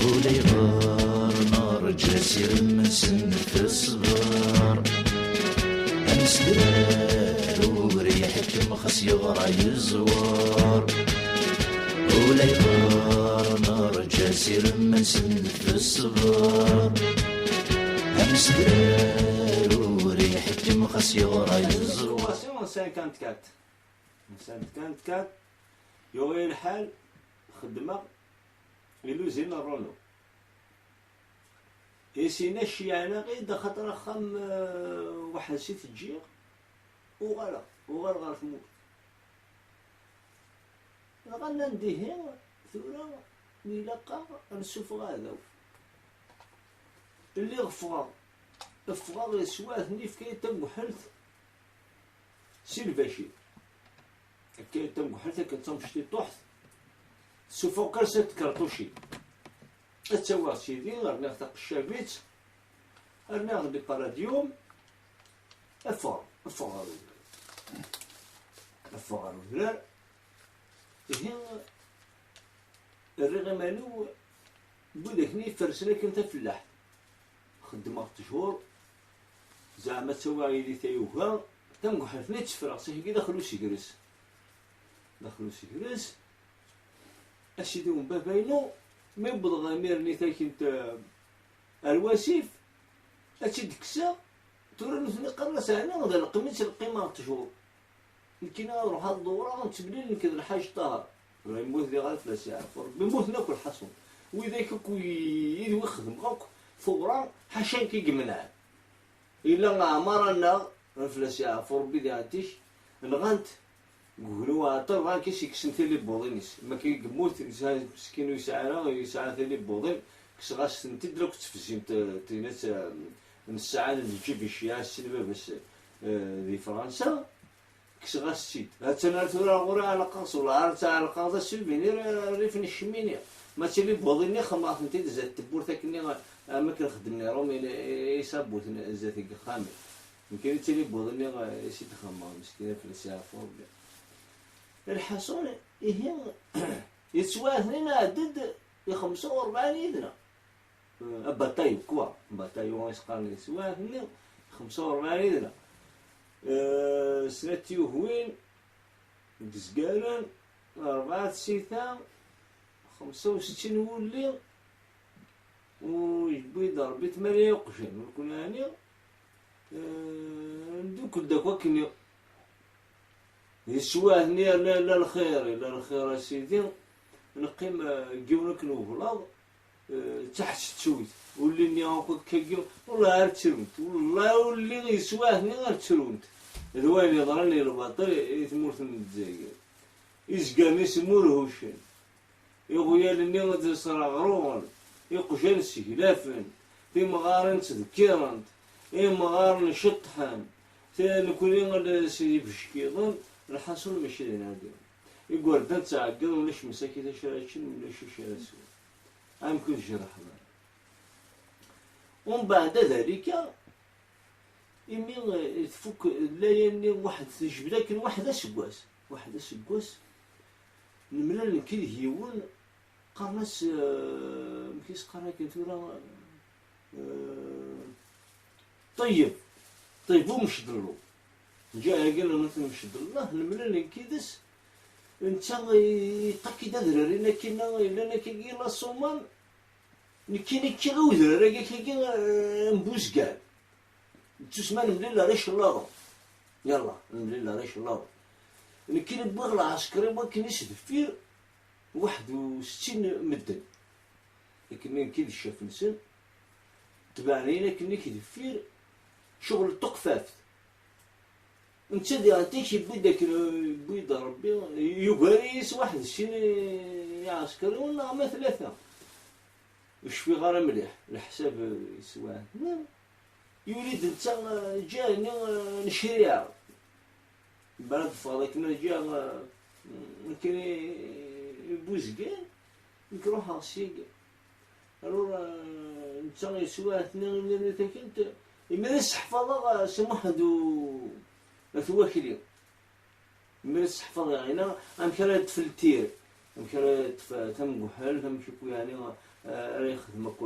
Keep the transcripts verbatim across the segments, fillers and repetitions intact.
Ulayɣer nerǧa s irem-nsen ɣef ṣṣber. Amesdrar ur iḥekkem xas yeɣra yeẓwer. Ulayɣer nerǧa s irem-nsen ɣef ṣṣber. Amesdrar ur iḥekkem xas yeɣra yeẓwer. Cinquante-quatre. Cinquante-quatre. Yuɣ-iyi lḥal, xeddmeɣ i l'usine Renault. Isina ceyɛen-aɣ-id axaṭer axxam, eh, weḥd-s i t-ǧǧiɣ, uɣaleɣ, uɣaleɣ ɣer tmurt. Dɣa nnan-d ihi tura ilaq-aɣ ad nessufeɣ aɛdaw. Lliɣ ffɣeɣ, ffɣeɣ yeswa-ten, yefka-yi-d taguḥelt si Lbacir. Akka tamguḥelt akken d tamectiṭuḥt, tessufeɣ kan snat tkerṭucin. Ad tt-awiɣ s yid-i, rniɣ taqeccabit, rniɣ-d iparadyum, ffɣeɣ, ffɣeɣ ɣer udrar. Ffɣeɣ ɣer udrar, ihi rriɣ iman-iw n widak-nni ifersen akken tafellaḥt. Xeddmeɣ ṭṭjur, zeɛma ad tt-awiɣ yid-i tayuga, tamguḥelt-nni tteffreɣ-tt aheggi daxel usegres. Daxel usegres, a sidi n baba-inu, mi wwḍeɣ imir-nni takent, eh, ar wasif, ad tt-id-kkseɣ, tura nutni qqaren-as ɛni d lqim i ttleqqimeɣ ṭṭjur. Nekkini ad ruḥeɣ ad dewwreɣ, nettemlil nekk d Lḥaǧ Ṭaher. Tura yemmut diɣ ad fell-as yeɛfu Rebbi, mmuten akk lḥaṣun. Widak akk i-, yid-wi xedmeɣ akk tuɣra, ḥaca nekk i imenɛen. Yella Ɛmar-nneɣ, ad fell-as yeɛfu Rebbi diɣ zik, nɣan-t deg ugnu uɛeṭṭar, bɣan kan s-ikksen tilibuḍin-is. Ma kan yemmut, yesɛa, meskin ur yesɛi ara, yesɛa tilibuḍin, kkseɣ-as-tent-id, la ttfezzint, eh, tinat, eh, n ssaɛa n lǧib i cceyɛa, sin baba-s, eh, di Fransa. Kkseɣ-as-tt-id. Ha-tt-an ar tura ɣur-i ɛelqeɣ-tt, wala ar tt-ɛelqeɣ d asuvinir, eh, rrif n ccmini. Ma d tilibuḍin-nni xemmeɣ-tent-id zdat tewwurt akkenni, am akken xeddmen Iṛumyen, eh, isabuten zdat n yexxamen. Nekkini d tilibuḍin-nni, eh, i s-id-xemmeɣ, meskin, ad fell-as yeɛfu Rebbi. Lḥaṣun, ihi, yettwaɛten-in ɛeddi-d i xemsa u rebɛin yid-neɣ. Eh, abatayu, quoi. Abatayu i s-qqaren di teswiɛt-nni, xemsa u rebɛin yid-neɣ. Eh, snat tyugwin deg izgaren, rebɛa tsita, xemsa u settin wulli, u yewwi-d Rebbi tmanya iqjan, ur kun ɛni, eh, ndukkel-d akk akkenni. Di teswiɛt-nni yerna yella lxir, yella lxir a sidi, neqqim, eh, deg yiwen akken ublaḍ, eh, d taḥettut, ulli-nni akk akkagi, wellah ar ttrunt, wellah ulli yeswiɛt-nni ar ttrunt. D wayen yeḍran i lbaṭel i tmurt n Lezzayer. Izgaren-is murhucen. Iɣyal-nni ad d-sreɣruɣen, iqjan seglafen, timɣarin ttdekkirent, imɣaren ceṭṭḥen, ti-, nekkni s ibeckiḍen, lḥaṣun mačči d ayen ara d-iɣen. Igerdan ttɛeggiḍen, ulac msakit acu ara ččen, ulac acu ara swen. Amek ur tjerḥeḍ ara? Umbeɛd ad alika, imi, eh, tfuk layal-nni waḥed, tejbed akken waḥed aseggas. Waḥed aseggas, nemlal nekk d yiwen, qqaren-as, eh, amek i s-qqaren akken tura, eh, Ṭeyyeb. Ṭeyyeb Umecdellu. Nǧa agi, nɣet Umecdellah, nemlal nekk yid-s, netta yeṭṭak-id adrar-in akkin, yellan akkagi la Ṣumam, nekkini kkiɣ i udrar-agi, akkagi, eh, n Buzgan. Nettusma nemlil ar icellaḍen. Yalla, nemlil ar icellaḍen. Nekkini wwiɣ lɛesker-iw akken i s deffir, waḥed u settin medden. Akken nekki d ccaf-nsen, tebɛen-iyi akken nekk deffir, ccɣel n tuqfaft. Netta diɣen tik yewwi-d akken yewwi-d Rebbi, yugar-iyi s waḥed sin iɛeskriwen neɣ ma tlata. Ur cfiɣ ara mliḥ, leḥsab yeswa. Yuli-d netta, eh, ǧǧa-nni, eh, n ccariɛa. Mbeɛd ad ffɣeḍ akken ad ǧǧeɣ, eh, akken i, i Buzgan, nekk ruḥeɣ seg. Alors, eh, netta yeswa atni imir-nni takelt, imir i sseḥfaḍeɣ, eh, Si Muḥend u At Wakli. Imir i sseḥfaḍeɣ, ina amek ara yeṭṭef ltir. amek ara yeṭṭef tamguḥal, amek akk yeɛni ara yexdem akk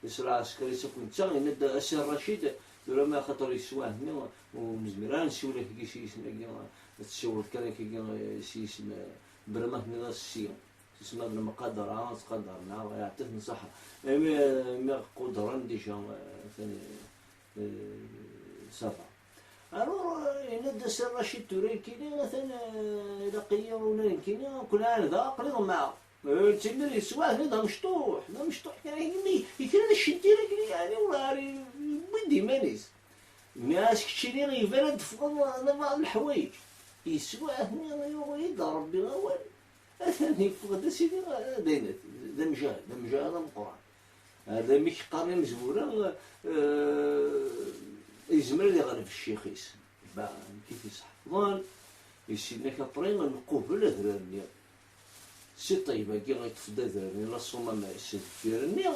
s lɛesker-is akk netta. Yenna-d a Si Racid, tura ma axaṭer yeswa-nni ur nezmir ara nsiwel akkagi s yisem-agi, ad tessiwleḍ kan akkagi s yisem, bra ma tenniḍ-as ssi. Tusma d lemqadra, ttqadaren-aɣ, yeɛṭi-ten ṣṣeḥḥa. Imi, imi ɣ-qudren déjà, atan, eh, ça va. Alors, eh, yenna-d a Si Racid tura nekkini, atan, eh, ilaq-iyi ula nekkini, nekkni ɛandeɣ, aql-i ḍemɛeɣ. Eh, timir yeswa, atan d amecṭuḥ, d amecṭuḥ kan, imi, kra d ccentir akken, yeɛni, ur ɛri, yewwi-d iman-is. Nniɣ-as keččini iban ad d-teffɣeḍ d abɛaḍ leḥwayeǧ. Yeswa, atan yuɣ-iyi-d Rebbi awal. Atan yeffeɣ-d a sidi, d ayen, d amjahed, d amjahed ameqqran. Hada mi k-qqaren imezwura, eh, yezmer ad iɣleb ccix-is. Ba, amek i t-isḥefḍen, yessin-ak apri nqubel adrar-nni. Si Ṭeyyeb-agi yeṭṭef-d adrar-nni, la Ṣumama s deffir-nni,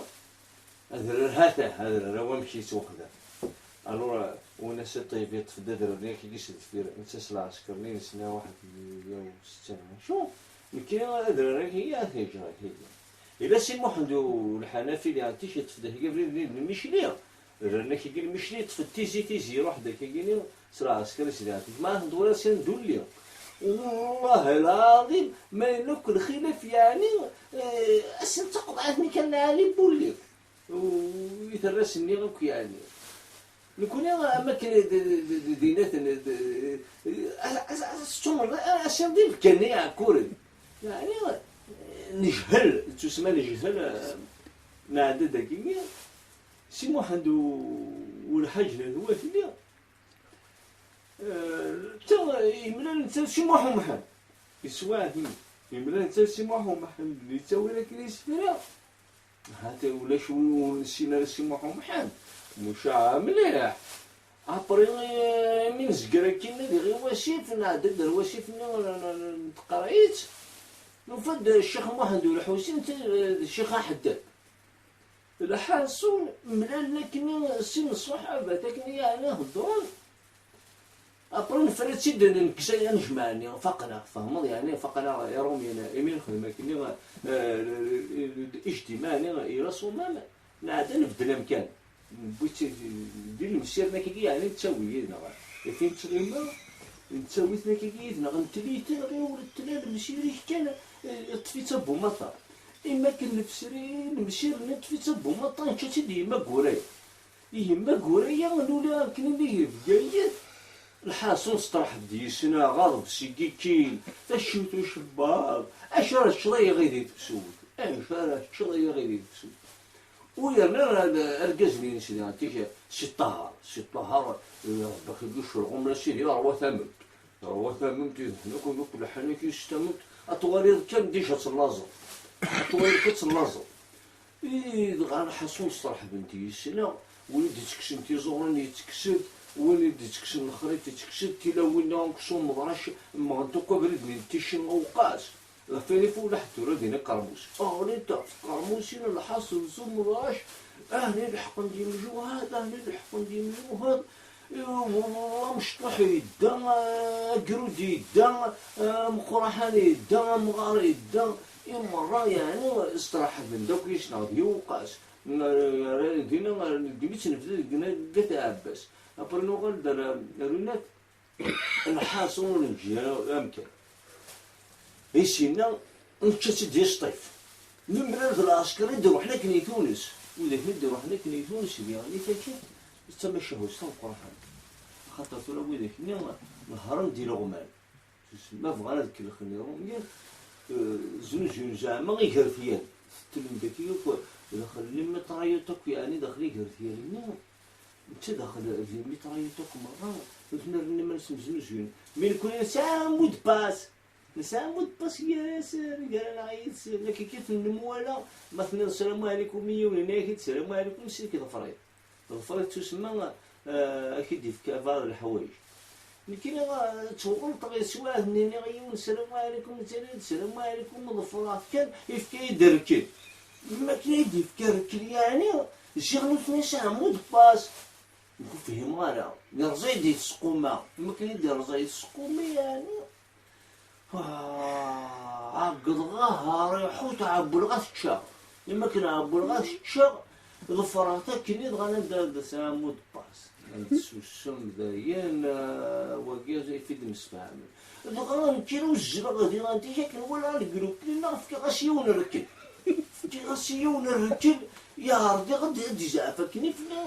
adrar ha-t-ah, adrar-a wamek yettwaxdam. Alors, win a Si Ṭeyyeb yeṭṭef-d adrar-nni akkagi s deffir, netta s lɛesker-nni, nesla waḥed meyya u setta acu, nekki adrar-agi a t-ǧǧeɣ akkagi. Ila Si Muḥend u Lḥanafi di Ɛeṭṭic yeṭṭef-d akkagi abrid-nni n Micli, adrar-nni akkagi n Micli, yeṭṭef-d tizi, tizi, iruḥ-d akkagi-nni, s lɛesker-is di Ɛeṭṭic. Ma aten-d tura s-, n Dulli. Wellah lɛaḍim, ma yella akk lxilaf, yeɛni, eh, ass n taqeḍɛit-nni kan lɛali n wulli. U i terras-nni akk, yeɛni. Nekni, am akken d, d, d, d, dinat, d, d, a, a, a, tettumreḍ, a, a, ass-a d ibekkan-nni iɛekkuren. Yeɛni, nejhel, d tussma nejhel, eh, nɛedda-d akkenni. Si Muḥend u, u Lḥaǧ n At Wakli, eh, ta, yemlal netta Si Muḥ Umḥend. Yeswa, hmm, yemlal netta Si Muḥ Umḥend, yettawi akken isefra. Hata ulac win ur nessin ara Si Muḥ Umḥend. Mucaɛ mliḥ. Après, eh, mi nezger akkin ad iɣi wasif, nɛedda-d ar wasif-nni n, n, n, n tqerɛit, nufa-d Ccix Muḥend u Lḥusin d, d Ccix Aḥeddad. Lḥaṣun, mlalen akkenni sin n ṣṣuḥabat, akkenni yeɛni heddren. Après, nefra-tt-id, nekkes aya, nejmeɛ-nni, faqen-aɣ, tfehmeḍ, yeɛni, faqen-aɣ Iṛumyen, imi nexdem akkenni, eh, ijtimaɛni, ila ṣumam, nɛedda nbeddel amkan. Newwi-tt di lemsiren akkagi, yeɛni, nettawi yid-neɣ. Akken nettɣima, nettawi-ten akkagi yid-neɣ, ntel-iten, ɣiwel tella lemsir-ik kan, eh, ṭṭef-itt a bumaṭa. Imi akken nefseri lemsir-nni, ṭṭef-itt a bumaṭa, nečča-tt-id yemma Guraya. Yemma Guraya, nuli akken nnig Bgayet, lḥaṣun steṛḥeb-d yis-neɣ, ɣaḍeb seg ikkin, taciwt ucebbaḍ, acu ara teččeḍ ay aɣ-id-tefsut? Acu ara teččeḍ ay aɣ-id-tefsut? U yerna ar-, argaz-nni-ines di Ɛeṭṭic, Si Ṭṭaher, Si Ṭṭaher, eh, Ṛebbi ak-id-iccelɣum, la sidi, ṛwa tamemt. Ṛwa tamemt, idhen akk, akk leḥḥan akk s tamemt, ad twaliḍ kan déjà tellaẓeḍ. Ad twaliḍ kan tellaẓeḍ. I dɣa lḥaṣun steṛḥben-t yis-neɣ, win i d-ittekksen tiẓurin yettekkes-d, win i d-ittekksen lexrif yettekkes-d, tilawin-nni akk s umeḍrac, mmɣent akk abrid-nni n Tici Uwqas. Ɣef wayla-k ulaḥ tura din akermus. Ɣlint ɣef tqermusin, lḥaṣel s umḍac, ahni leḥqen-d yimjuhad, ahni leḥqen-d yimjuhad. Amecṭuḥ yedda, agrud yedda, ameqraḥan yedda, amɣar yedda. I merra, yeɛni, steṛḥben-d akk yis-neɣ d Yiwqas. Dinna, neddem-itt nebda deg At Ɛebbas. Après nuɣal-d ar, ar unat. Lḥaṣun ur neǧǧi ara amkan. I s-yenna, nečča-tt-id di Sṭif. Nemlal d lɛesker i d-iruḥen akken i Tunes. Widak i d-iruḥen akken i Tunes, diɣen i takit, d tamacahut tameqqrant. Axaṭer tura widak-nni nehhren-d ileɣman. Ma bɣan ad kellxen Iṛumyen, eh, znuzun zeɛma igertyal. Tettlen daki akk daxel n lmiṭrayut akk, yeɛni daxel igertyal-nni. Netta daxel di lmiṭrayut akk merra, nutni rran iman-nsen znuzuyen. Mi nekni nesɛa mot de passe. Nesɛa mot de passe gar-asen, gar-aneɣ yid-sen. Akka kan nemwala, ma tenniḍ sslam ɛlikum i yiwen, yenna-ak-id sslam ɛlikum, seg ḍefr-it. Ḍefr-it tusemma, eh, ad k-id-ifk abɛaḍ leḥwayeǧ. Nekkini, eh, ttweɣelṭeɣ yeswiɛt-nni, nniɣ i yiwen sslam ɛlikum, yettini-d sslam ɛlikum, ḍefreɣ-t kan, yefka-yi-d rrkel. Mi akken i d-yefka rrkel, yeɛni, ziɣ nutni sɛan mot de passe. Ur fhimeɣ ara. Yerẓa-yi-d i tseqquma. Am akken i d-yerẓa i tseqquma, yeɛni. Ah, Ɛeggḍeɣ-aha, riḥut ɛewwleɣ ad t-ččeɣ. Imi akken ɛewwleɣ ad t-ččeɣ, ḍefreɣ-t akken i dɣa anda d-tesɛa Mudebbaṣ. Ad tsusem dayen, ah, wagi i d-msefhamen. Dɣa nekkini uzzleɣ diɣ anti akken walaɣ lgrup-nni-nneɣ, fkiɣ-as yiwen rrkel. Fkiɣ-as yiwen rrkel, yeɛreḍ-iɣ ad d-, ad d-izɛef akken i fell-i.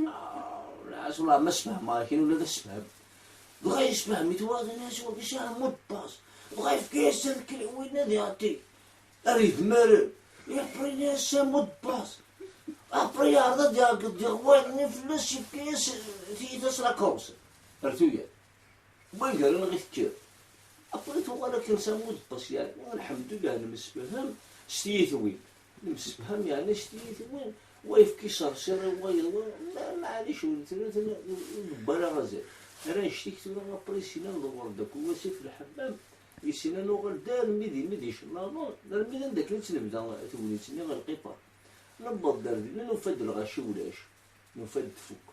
Ah, lɛas, wallah ma sfehmeɣ akken ula d asefhem. Dɣa yessefhem-it wayeḍ-nni-as wagi sɛa Mudebbaṣ. Dɣa yefka-yas rrkel i winna diɣ anti. Ar idmaren, yeɛṭi-as Mudebbaṣ. Après yeɛreḍ ad d-iɛeggeḍ diɣ wayeḍ-nni fell-as, yefka-yas tiyita s lakrus. Ar tuyat. Wangaren ɣi tekker. Après tuɣal akken s Mudebbaṣ, yeɛni, lḥemdullah, nemsefham s tiyitwin. Nemsefham, yeɛni, s tiyitwin. Wa yefka iṣerṣir i wayeḍ, wa, ma-, maɛlic, ur, ur, ur, ur newwi ara azal. Ara nectik tura, après, sina nḍewwer-d akk wasif lḥemmam. Isina nuɣal-d armi d imi d icellaḍen, armi d anda akken i tt-nebda tegnit-nni ɣer lqifar. Newweḍ-d ar dinna, nufa-d lɣaci ulac, nufa-d tfuk.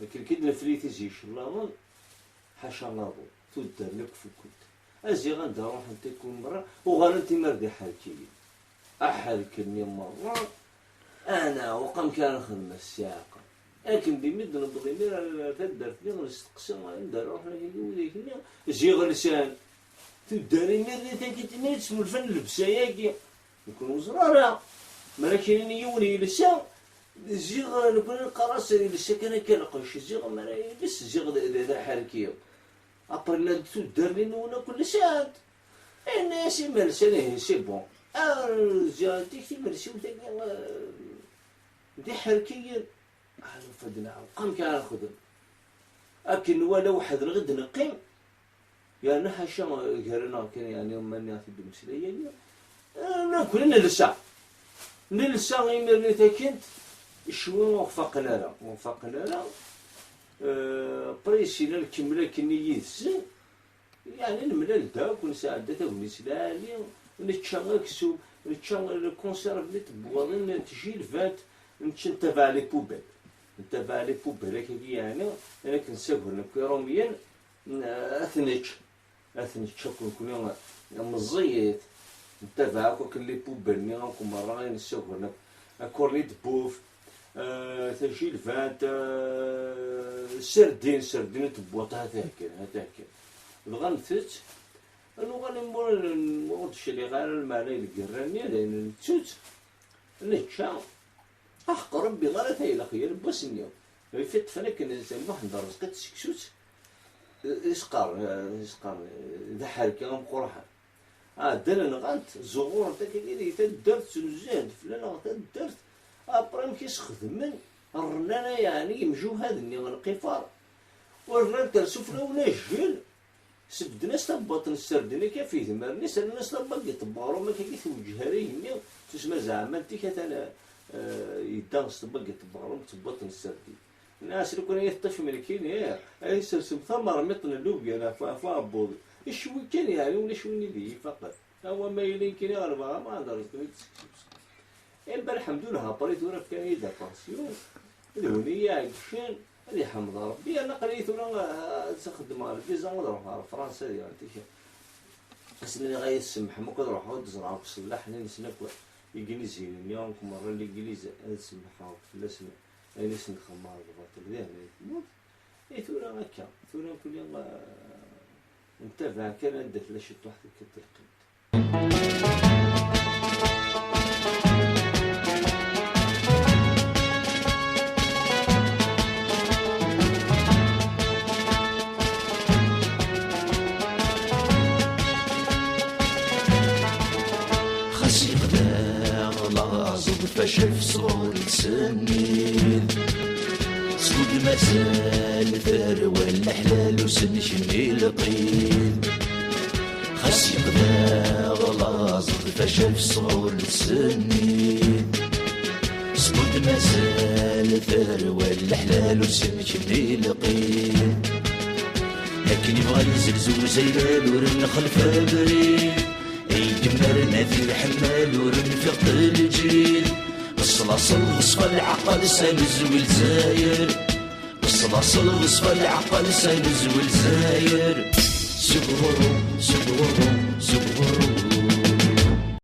Akken kan nefli tizi icellaḍen, ḥaca aḍu, tuddar akk fukkent. Aziɣ anda ruḥent akk merra, uɣalent imar d iḥerkiyen. Aḥerk-nni merra, ana, uqam kan ara nexdem a ssiɛqa. Akken d imi d-newweḍ imir ar, ar taddart-nni, nesteqsi anda ara ruḥen akagi widak-nni, ziɣ lsan. Tuddar imir-nni takit imir i d-smulfan llebsa-yagi. Nekkni ur neẓri ara. Mi ara k-inin yiwen yelsa, ziɣ nekkni neqqar-as yelsa kan akka lqecc. Ziɣ mi ara yels, ziɣ d, d, d aḥerki. Après llant tuddar-nni-nwen akk lsant. Yenna-yas imelsan, ihi c'est bon. Ah, ziɣ anti-k timelsiwt-agi, eh, d iḥerkiyen. Ah, nufa-d neɛweq, amek ara nexdem? Akken nwala weḥd-neɣ i d-neqqim, yerna ḥaca gar-aneɣ kan, yeɛni, ma nniɣ-t-id umeslay-agi, eh, nekkni nelsa. Nelsa imir-nni takint, ccwi ur ɣ-faqen ara, ur ɣ-faqen ara. Eh, après, sina nkemmel akkenni yid-sen. Yeɛni nemlal-d akk, nesɛedda tagnit lɛali, nečča aksum, nečča lkonserv n tebwaḍin n tjilbant, nečča, ntabaɛ les poubelles. Ntabaɛ les poubelles akkagi, yeɛni, ayen akken ssagren akk Iṛumyen, n-, ad t-nečč. Ad t-nečč akk nekkni, meẓẓiyit. Ntabaɛ akk akken les poubelles-nni akk merra ayen ssagren akk. Akurni d buf, eh, tajilbant, eh, serdin, serdin n tebwaḍt, ha-t-a kan, ha-t-a kan. Dɣa ntett, nuɣal imur ur d-cliɣ ara lmeɛna i lgerra-nni, dayen nettu-tt, nečča. Aḥeqq Rebbi ara tayla xyal n wass-nni. Ɣef iṭṭfen akken Muḥend Rrezqi d seksu-tt, i s-qqaren, i s-qqaren, d aḥerki ameqqran. Ɛeddan nɣan-t, zuɣuren-t akkagi di taddart, ttnuzuhen-d fell-aneɣ taddart. Après amek i s-xedmen, rnan, yeɛni, imjuhad-nni lqifar, ur rnant ar sufella unajjel, sbedden-as tabwaṭ n sserdin akka ɣef idmaren-is, rnan-as tabagiṭ n weɣrum akkagi tewǧeh ar igenni, tusma zeɛma anti-k atan, eh, yedda s tbagiṭ n weɣrum d tebwaṭ n sserdin. Nniɣ-as, lukan ad yi-teṭṭifem nekkini, eh, ad yi-tsersem tamermiṭ n llubyan ɣef, ɣef uɛebbuḍ. Icwi kan, yeɛni ulac win i d-iyi-ifaqen. Awa ma yili nekkini ɣelbeɣ, ama ad rẓeɣ i tseksuft. Imma lḥemdullah, après tura fkan-iyi-d apansyu, d win i yi-iɛeggcen, ad iḥemd Rebbi, yerna aql-iyi tura, eh, ad xeddmeɣ lviza, ad ruḥeɣ ɣer Fransa diɣen, tik. Ass-nni ɣa yi-tsemḥem akk, ad ruḥeɣ ad d-ẓreɣ akk ṣṣellaḥ-nni-nsen akk, Igliziyen-nni akk merra, Ligliz, ad semḥeɣ akk fell-asen, ayen i sen-d-xedmeɣ d lbaṭel di ɛnaya tmurt. I tura akka, tura nekkni, eh, ntabaɛ kan anda tella ciṭuḥt akka telqimt. Xas yexdeɛ laẓ d faca f sɣur-s nnid. Skud mazal tarwa n leḥlal ur s-nekni lqid. Xas yexdeɛ laẓ d faca f sɣur-s nnid. Skud mazal tarwa n leḥlal ur s-nekni lqid. Akken yebɣa yezlez uzayal ur nxelf abrid. Ay yemmaren ad iḥemmel ur nfiq lǧil. Ṣṣlaṣel ɣeṣfa lɛeqqal s anezwi Lezzayer. Ṣṣlaṣel ɣeṣfa lɛeqqal s anezwi Lezzayer. Seg ɣur-u, seg ɣur-u, seg ɣur-u.